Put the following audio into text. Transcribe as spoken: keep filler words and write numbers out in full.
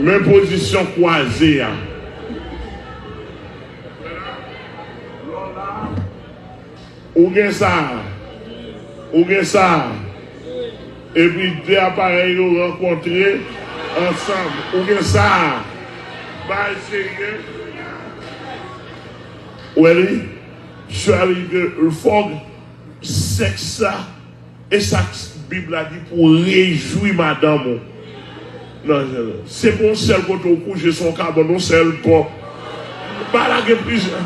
Men pozisyon kwaze a. Ou gen sa. Ou gen sa. Epi de aparèy yo rankontre ansanm. Ou gen sa. Bay serye. Ou wè li? Charlie Fog, sèks la, e sa Bib la di pou rejwi madanm ou. Non, se pa yon sèl kote ou kouche, se yon kabann, yon sèl pòt. Bagay la gen plizyè.